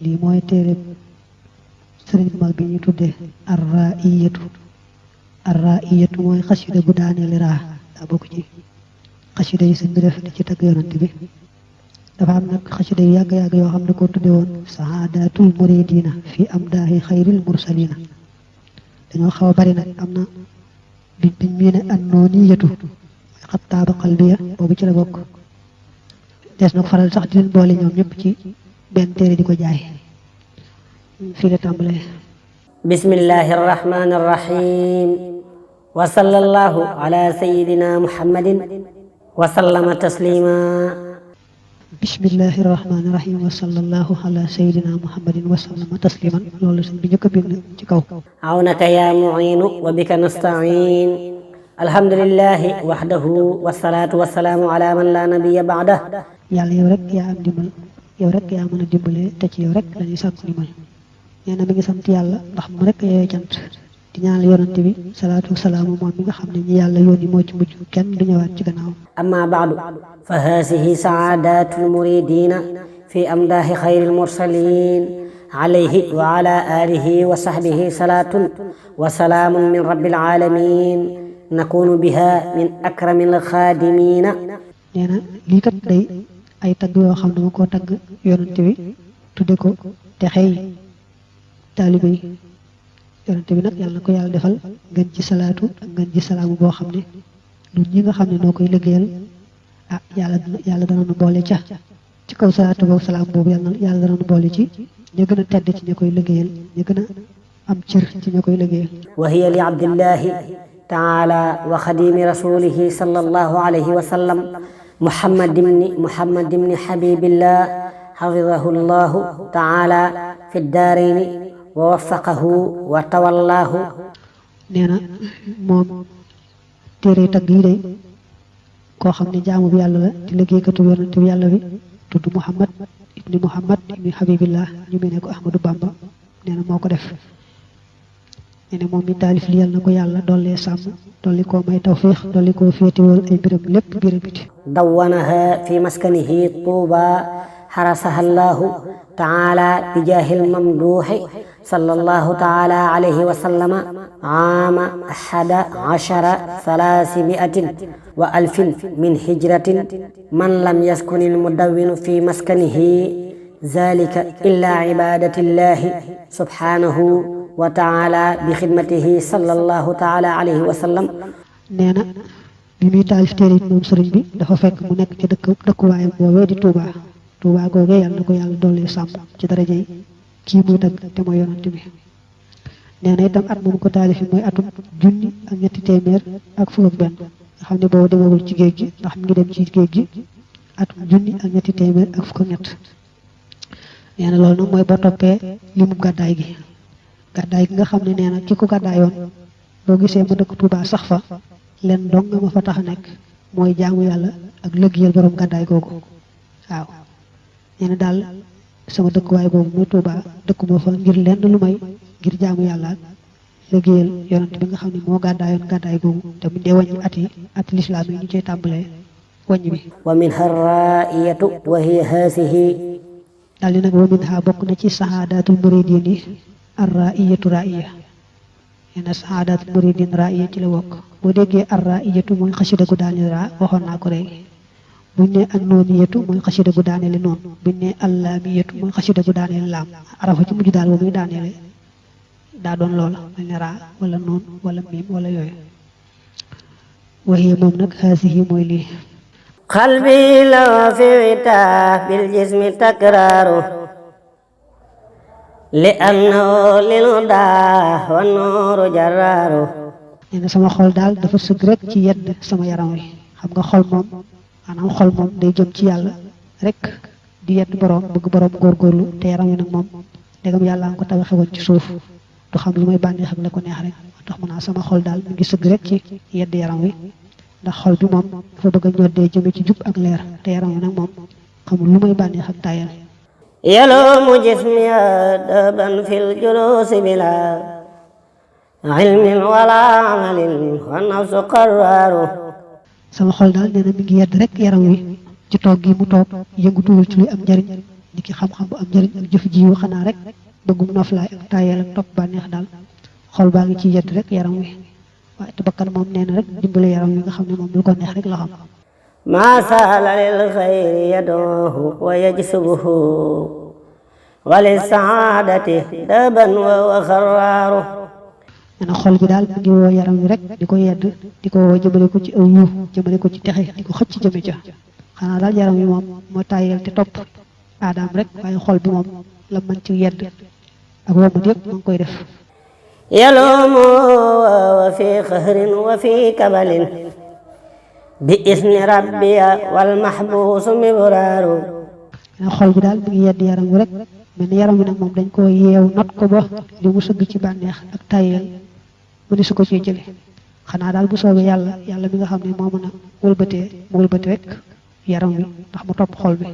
lii mooy téere sëriñ bu mag bi ñu tudde arraiyatu mooy xasida gu daaneeli raa daa bokk ci xasida yi sëñ bi def di ci tagg yonent bi dafa am nag xasida yu yàgg-yàgg yoo xam ne ko tudde woon saadatul muridina fi amdaahi xayril mursalina dañoo xaw a bari nag am na biñ mii ne annooniyatu mooy xattaaba qalbiya boobu ci la bokk des na ko faral sax di leen boole ñoom ñëpp ci benn téere di ko jaay fii la tàmbalee bismillahi arrahmani arrahim wa sallallahu ala sayidina muhammadin wa sallama taslima bismillahi rahmaani rahim wa sallallahu ala sayidina muhammadin wa sallama tasliman loolu sëñ bi njëkk a bind ci kaw awnaka ya muinu wa bika nastain alhamdulillahi wahdahu wasalaatu wasalaamu ala man la nabiya ba'dah yàlla yow rek yaa am dimbal yow rek yaa mën a dimbale te ci yow rek lañuy sàkku dimbal nee na mi ngi sant yàlla ndax mu rek yooyu cant di ñaanal yonante bi salaatu wasalaamu moom mi nga xam ne ñi yàlla yónni moo ci mujj kenn du ñëwaat ci gannaaw amma baadu fa haasihi saadatul muridina fi amdaahi xayril mursalin alayhi wa ala alihi wa sahbihi salaatun wa salaamun min rabbil alamin nakunu biha min akramil xaadimina nee na lii kat day ay tagg yoo xam ne dama koo tagg yonante bi tudde ko te xëy taalibe yi yonante bi nag yàlla na ko yàlla defal ngeen ci salaatu ak ngeen ci salaamu boo xam ne ñun ñi nga xam ne noo koy liggéeyal yàlla dana nu boole ca ci kaw salaatu boobu salaam boobu yàlla dana nu boole ci ña gën a tedd ci ña koy liggéeyal ña gën a am cër ci ña koy liggéeyal wa hiya li abdillahi taala wa xadimi rasulihi sallallahu alayhi wa sallam muhammad ibni habibillah xafidahu llahu taala fi daarayni wa waffaqahu wa tawallaahu nee na moom téere tagg yi day koo xam ne jaamu bi yàlla la di liggéeykatu yonante bi yàlla bi tudd muhammad ibni habibillah ñu mel ne ko ahmadu bamba nee na moo ko def nee na moom mi taalif li yàlla na ko yàlla dollee sàmm dolli koo may tawfiix dolli koo féetewal ay mbiram lépp biir biti dawwanaha fi maskanihi tuuba xarasaha allahu taala bijaahil mamduuxi sallallahu taala alayhi wa sallama aama ahada ashara salaasimiatin wa alfin min hijratin man lam yaskuni almudawwinu fi maskanihi zalika illa ibadatillahi subhanahu wa taala bi xidmatihi sallallahu taala alayhi wa sallam nee na bi muy taalif téere moom sëriñ bi dafa fekk mu nekk ci dëkkuwaayam boobee di Tuuba googee yàlla na ko yàlla dolli sàmm ci daraja yi kii muy tagg te mooy yonante bi nee na itam at moom ko taalifi mooy atum junni ak ñetti téeméer ak fukk ak benn nga xam ne boobu demagul ci géej gi ndax mi ngi dem ci géej gi atum junni ak ñetti téeméer ak fukk ak ñett nee na loolu nag mooy boo toppee limu gàddaay gi nga xam ne nee na ki ko gàddaayoon boo gisee mu dëkk Tuuba sax fa leen dong nga ma fa tax a nekk mooy jaamu yàlla ak lëggéeyal borom gàddaay googu waaw nee na daal sama dëkkuwaay boobu muy Tuuba dëkkuma fa ngir lenn lu may ngir jaamu yàlla ak liggéeyal yonent bi nga xam ne moo gàddaayoon gàddaay googu te bu dee wàññi ati lislaam yi ñu cay tàmbalee wàññi bi wa minha raiyatu wa hiya haasihi daal di nag wa minha bokk na ci sahaadatul muridin yi arraiyatu raiya nee na sahaadatul muridin raiya ci la bokk boo déggee arraiyatu mooy xasida gu daani raa waxoon naa ko léegi buñ ne annooniyatu mooy xasida gu daaneele noonu buñ ne allaamiyatu mooy xasida gu daaneele laam arafa ci mujj daal ba muy daaneele daa doon loola mel ne raa wala noon wala miim wala yooyu waxiye moom nag haasihi mooy lii qalbi law fi witaah bil jismi takraaru li annahu lil hudaa wa nuuru jaraaru nee na sama xol daal dafa sëgg rek ci yedd sama yaram wi xam nga xol moom maanaam xol moom day jëm ci yàlla rek di yedd boroom bëgg boroom góorgóorlu te yaram wi nag moom ndegam yàlla nga ko tabaxe woon ci suuf du xam lu may bànneex ak la ko neex rek moo tax mu naa sama xol daal mi ngi sëgg rek ci yedd yaram wi ndax xol bi moom dafa bëgg a ñoddee jëme ci jub ak leer te yaram wi nag moom xamul lu may bànneex ak tayal yaloomu jismi daban fil julusi bila ilmin wala amalin wa nafsu qaraaru sama xol daal nee na mi ngi yedd rek yaram wi ci toog gi mu toog yëngutuwul ci luy am njariñ ni ki xam-xam bu am njëriñ ak jëf jiwu xanaa rek bëggum noflaay ak tayel ak topp bànneex daal xol baa ngi ci yedd rek yaram wi waaye te bakkan moom nee na rek dimbale yaram wi nga xam ne moom lu ko neex rek la xam ما سال للخير يدعوه ويجسبه وللسعادة دابا وهو خرار nee na xol bi daal mu ngi woo yaram wi rek di ko yedd di ko woo jëmale ko ci aw yiw jëmale ko ci texe di ko xëcc jëme ca xanaa daal yaram wi moom moo tàyyeel te topp aadaam rek waaye xol bi moom la mën ci yedd ak womat yëpp mu ngi koy def يلوم وفي قهر وفي كبل بإذن ربي والمحبوس مبرار nee na xol bi daal mu ngi yedd yaram wi rek mel ni yaram wi nag moom dañ ko yeew not ko ba li mu sëgg ci bànneex ak tàyyeel mu ni su ko ci jële xanaa daal bu soobee yàlla mi nga xam ne moo mën a wëlbatee mu wëlbati rek yaram wi ndax mu topp xol bi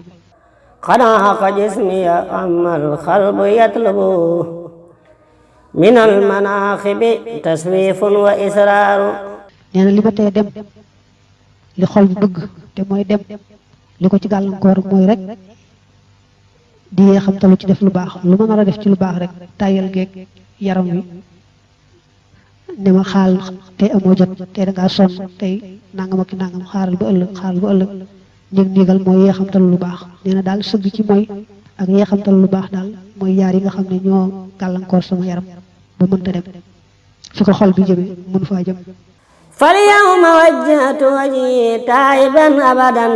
خناق جسمي أما القلب يطلب من المناخب تسويف وإسرار nee na li ba tee dem li xol bi bëgg te mooy dem li ko ci gàllankoor mooy rek di yee xam talu ci def lu baax lu ma nar a def ci lu baax rek tàyyal geeg yaram wi ne ma xaal tey amoo jot tey da ngaa sonn tey nangam ak nangam xaaral ba ëllëg néeg-néegal mooy yee xam talu lu baax nee na daal sëgg ci mooy ak yee xam talu lu baax daal mooy yaar yi nga xam ne ñoo gàllankoor sama yaram ba mënta dem fi ko xol bi jëme mën faa jëm فاليوم وجهت وجهي تائبا أبدا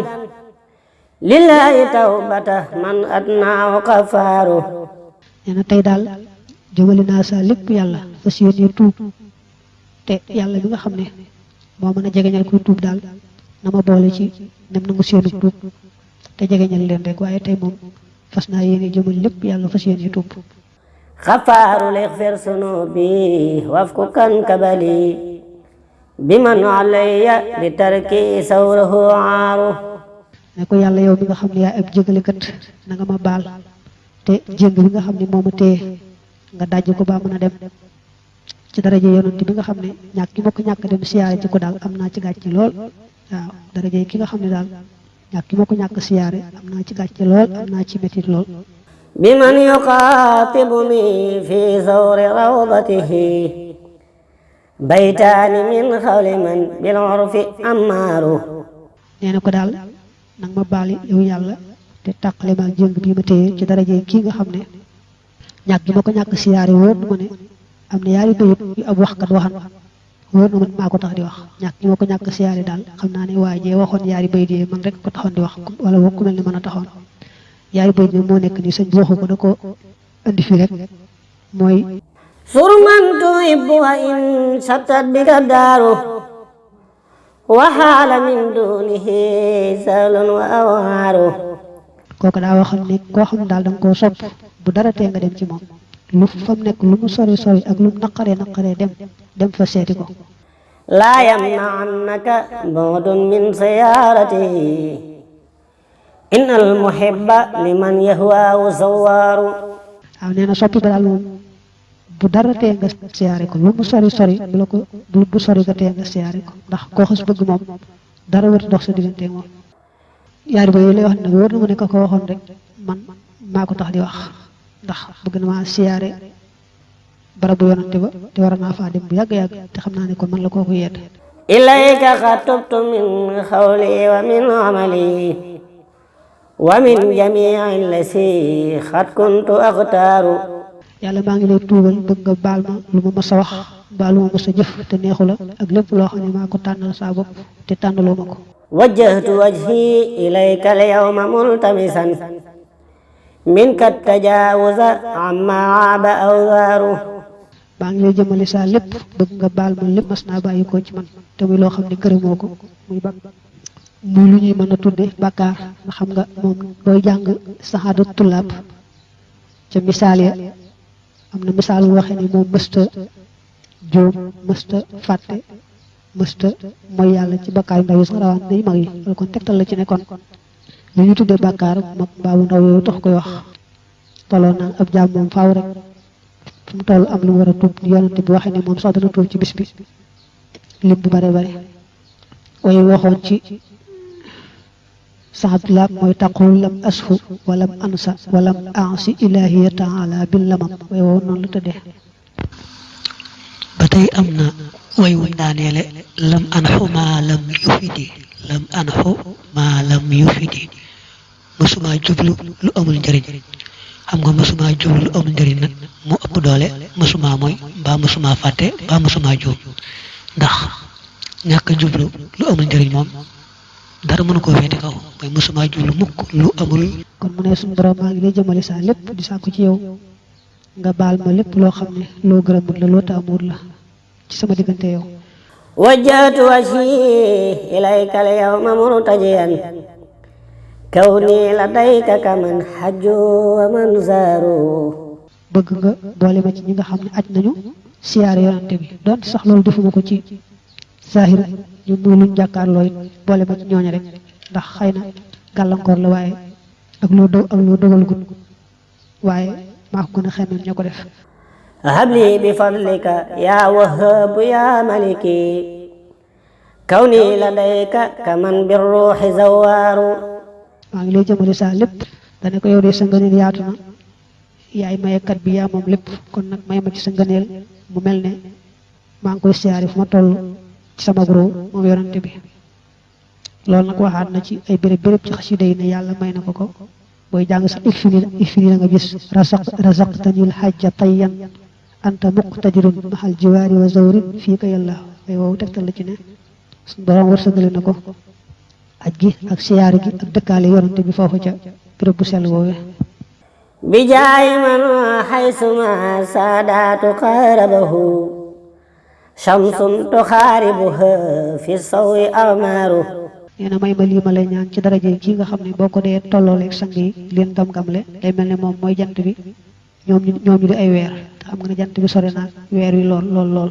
لله توبة من أدناه غفار nee na tey daal jëmale naa sa lépp yàlla fas yéene tuub te yàlla mi nga xam ne moo mën a jegeñal kuy tuub daal na ma boole ci nem na mu seenu tuub te jegeñal leen rek waaye tey moom fas naa yéene jëmal lépp yàlla fas yéene tuub غفار ليغفر ذنوبي وافك كبلي بمن علي لتركي ثوره عار ne ko yàlla yow mi nga xam ne yaa ab jégalekat na nga ma baal te jéng bi nga xam ne moo ma téye nga dajj ko ba mën a dem ci daraje yonent bi nga xam ne ñàkk ki ma ko ñàkk dem siyaare ci ko daal am naa ci gàcce lool waaw daraje ki nga xam ne daal ñàkk ki ma ko ñàkk siyaare am naa ci gàcce lool am naa ci métit lool بمن يخاطبني في ثور روضته بيتان من خول من بالعرف أمار nee na ko daal nag ma baali yow yàlla te tàqale ma ak jëng bi ma téye ci daraje kii nga xam ne ñàkk gi ma ko ñàkk siyaare wóor na ma ne am na yaari bayit yu ab waxkat waxan wóor na ma maa ko tax di wax ñàkk gi ma ko ñàkk siyaare daal xam naa ne waajee waxoon yaari bayit yi man rek ko taxoon di wax wala ku mel ni mën a taxoon yaari bayit bi moo nekk ni sëñ bi waxu ko da ko andi fi rek mooy سرمن تحب وإن شتت بك الدار وحال من دونه سهل وأوار kooku daa waxoon ne koo xam daal da nga koo sopp bu dara tee nga dem ci moom lu fa mu nekk lu mu sori sori ak lu mu naqaree dem fa seeti ko لا يمنعنك بعد من زيارته إن المحب لمن يهواه زوار waaw nee na soppi ba daal moom bu dara tee nga siyaare ko lu mu sori sori bu la ko bu sori nga tee nga siyaare ko ndax koo xas bëgg moom dara wër dox sa diggante moom yaari ba yooyu lay wax ne wóor na ma ne ko waxoon rek man maa ko tax di wax ndax bëgg na maa siyaare barabu yonante ba te war naa faa dem bu yàgg-yàgg te xam naa ne kon man la kooku yedd إليك قد تبت من قولي ومن عملي ومن جميع الذي قد كنت أختار yàlla maa ngi lay tuubal bëgg nga baal ma lu ma mës a wax baal lu ma mës a jëf te neexu la ak lépp loo xam ne maa ko tànnal saa bopp te tànnaloo ma ko وجهت وجهي إليك اليوم ملتمسا منك التجاوز عما عاب أوزار maa ngi lay jëmale saa lépp bëgg nga baal ma lépp mas naa bàyyi ko ci man te muy loo xam ne gërëmoo ko muy lu ñuy mën a tudde bàkkaar nga xam nga moom booy jàng saxaada tulaab ca misaal ya am na misaal bu waxee ni moom mësta jóom mësta fàtte mësta mooy yàlla ci bàkkaar yu ndaw yi sax rawaan day mag yi loolu kon tegtal la ci ne kon li ñu tuddee bàkkaar mag mbaa bu ndaw yooyu tax koy wax tolloon na ab jaam moom faaw rek fu mu toll am lu mu war a tuub yonante bi waxee ne moom sax dana tuub ci bis bi lim bu bare bare waaye waxoon ci saxatulaab mooy taqul lam asfu walam ansa walam ansi ilahiya taala bil lamam way woo noonu la tëddee. ba tey am na way wuñ daaneele lam anxu maa lam yufidi lam anxu maa lam yufidi mësuma jublu lu amul njëriñ. xam nga mësuma jublu lu amul njëriñ nag mu ëpp doole mësuma mooy mbaa mësuma fàtte mbaa mësuma juum ndax ñàkk jublu lu amul njëriñ moom dara mënu koo féete kaw mooy mësuma jublu mukk lu amul. kon mu ne suñu borom maa ngi lay jëmale saa lépp di sàkku ci yow nga baal ma lépp loo xam ne loo gërëmut la loo taamut la ci sama diggante yow. wajjahtu wajhi ilayka al-yawma murtajiyan kawni ladayka kaman hajju wa man zaaru. bëgg nga boole ma ci ñi nga xam ne aj nañu siyaare yonante bi donte sax loolu defuma ko ci zahir ñu muy luñ jàkkaarloo it boole ma ci ñooñu rek ndax xëy na gàllankoor la waaye ak loo dogal gut waaye maa ko gën a xemeen ñoo ko def. habli bi fadlika ya wahhab ya maliki kawni ladayka kaman bir ruhi zawaaru. maa ngi lay jëmale saa lépp dane ko yow de sa ngëneel yaatu na yaay mayekat bi yaa moom lépp kon nag may ma ci sa ngëneel mu mel ne maa ngi koy siyaari fu ma toll ci sama gro moom yonante bi. loolu nag waxaat na ci ay béréb ci xasida yi ne yàlla may na ko booy jàng sax ikfini la nga gis razaqtanil hajja tayyan anta muqtadirun mahal jiwaari wa zawrin fii ka yàlla way woowu tegtal la ci ne suñu borom wërsëgale na ko aj gi ak siyaare gi ak dëkkaale yonante bi foofu ca béréb bu sell woowee. bi jaay man xaysuma saadaatu qaarabahu shamsun tuxaaribuha fi sawi amaaru. nee na may ma lii ma lay ñaan ci daraje kii nga xam ne boo ko dee tollooleeg sang yi leen gam-gamle day mel ne moom mooy jant bi ñoom ñu di ay weer te xam nga ne jant bi sore naag weer wi lool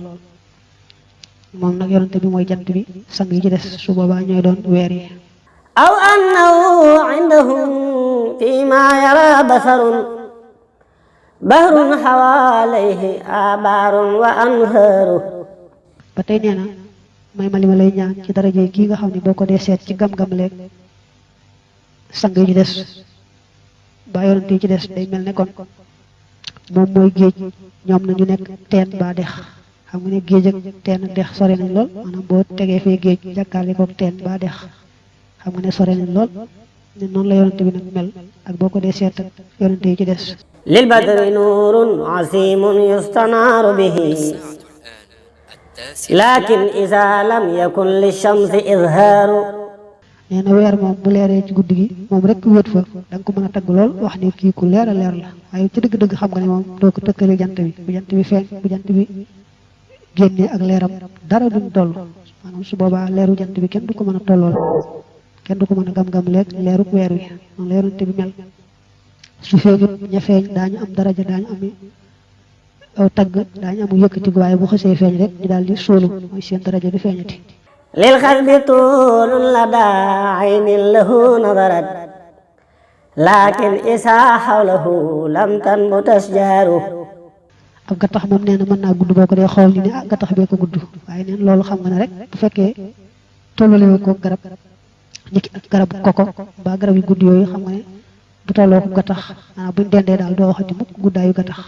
moom nag yonante bi mooy jant bi sang yi ci des su boobaa ñooy doon weer yi. aw annahu indahum fi ma yara basarun bahrun xawaalayhi abaarun wa anhaaru. ba tey nee na may ma li ma lay ñaan ci daraje kii nga xam ne boo ko dee seet ci gam-gam leeg sang yi ci des ba yonante yi ci des day mel ne kon moom mooy géej ñoom nañu nekk teen ba dex xam nga ne géej ak teen ak dex sore nañ lool maanaam boo tegee fee géej jàkkaarle koog teen ba dex xam nga ne sore nañ lool ne noonu la yonante bi nag mel ak boo ko dee seet ak yonante yi ci des. lil badri nuurun azimun yustanaaru bihi lakin isa lam yakun li shamsi izhaaru. nee na weer moom bu leeree ci guddi gi moom rek wéet fa da nga ko mën a tagg lool wax ne kii ku leer a leer la waaye ci dëgg-dëgg xam nga ne moom doo ko tëkkale jant bi bu jant bi feeñ bu jant bi génnee ak leeram dara duñ toll maanaam su boobaa leeru jant bi kenn du ko mën a tollool kenn du ko mën a gam-gam leeg leeru weer wi noonu la yonante bi mel. su feeñut ña feeñ daañu am daraja daañu am aw tagg daañu amu yëkkati waaye bu xësee feeñ rek ñu daal di sóolu mooy seen daraja du feeñati. lil xalbi tuulun la daa aynin lahu nadarat lakin isa xawlahu lam tanbut asjaaru. ab gattax moom nee na mën naa gudd boo ko dee xool ni ne ah gattax bee ko gudd waaye neen loolu xam nga ne rek bu fekkee tollalewu ko garab ñi ak garab koko ba garab yu gudd yooyu xam nga ne bu tolloo ko gattax buñ dendee daal doo waxati mukk guddaayu gattax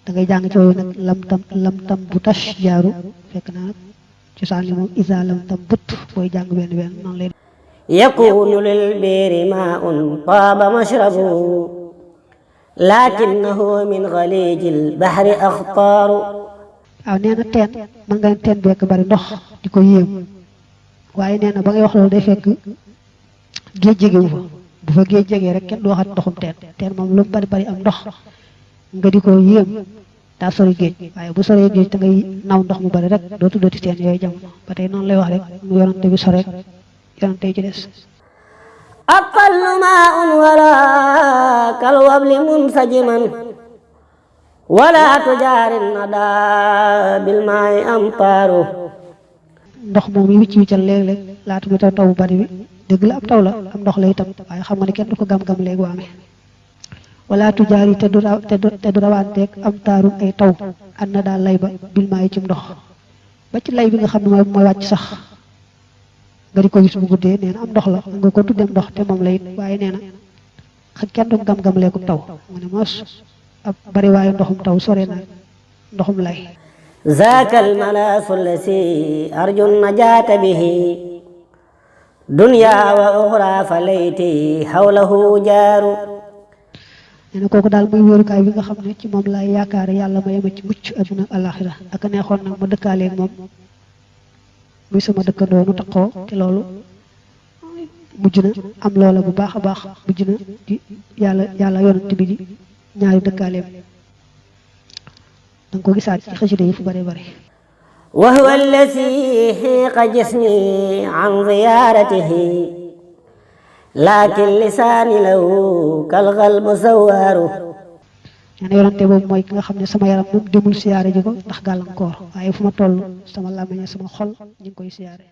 da ngay jàng ci yooyu nag lam tam bu tash jaaru fekk naa nag cosaan li moom isa lam tam but booy jàng benn noonu lay. yakunu lil biiri maa'un taaba mashrabu lakinnahu min ghalijil bahri axtaaru. waaw nee na teen mën nga ne teen bekk bari ndox di ko yéem waaye nee na ba ngay wax loolu day fekk géej jegewu fa bu fa géej jegee rek kenn du waxat ndoxum teen moom lu bari am ndox nga di ko yéem daa sori géej waaye bu soree géej te ngay naw ndox mu bari rek doo tuddati teen yooyu jamono ba tey noonu lay wax rek mu yonante bi sore yonante yi ci des. aqallu maa'un wala kal wabli munsajiman wala tujaarin nada bil maa'i amtaaru. ndox moom yi wiccal léeg-léeg laata muy taw bu bari bi dëgg la ab taw la am ndox la itam waaye xam nga ne kenn du ko gam-gam léegi waame wala tujaar yi te du rawanteeg am taarum ay taw ànd na daal lay ba bil maa yi ci ndox ba ci lay bi nga xam ne mooy wàcc sax nga di ko gis bu guddee nee na am ndox la nga ko tuddeem ndox te moom la it waaye nee na xaj kenn du gam-gam leeku taw mu ne mos ab bari waaye ndoxum taw sore na ndoxum lay ذاك الملاس الذي أرجو النجاة به دنيا وأخرى فليتي حوله جار nee na kooku daal muy wóorukaay bi nga xam ne ci moom laay yaakaar yàlla may ma ci mucc adduna ak alaxira ak a neexoon nag ma dëkkaaleeg moom muy sama dëkkandoo nu taqoo te loolu mujj na am loola bu baax a baax mujj na di yàlla yonent bi di ñaari dëkkaaleem danga ko gisaat ci xasida yi fu bare bare وهو الذي حيق جسمي عن زيارته لكن لساني له كالغلب زوار nee na yonante boobu mooy ki nga xam ne sama yaram moom demul siyaare ji ko ndax gàllankoor waaye fu ma toll sama làmmiñ sama xol ñu ngi koy siyaare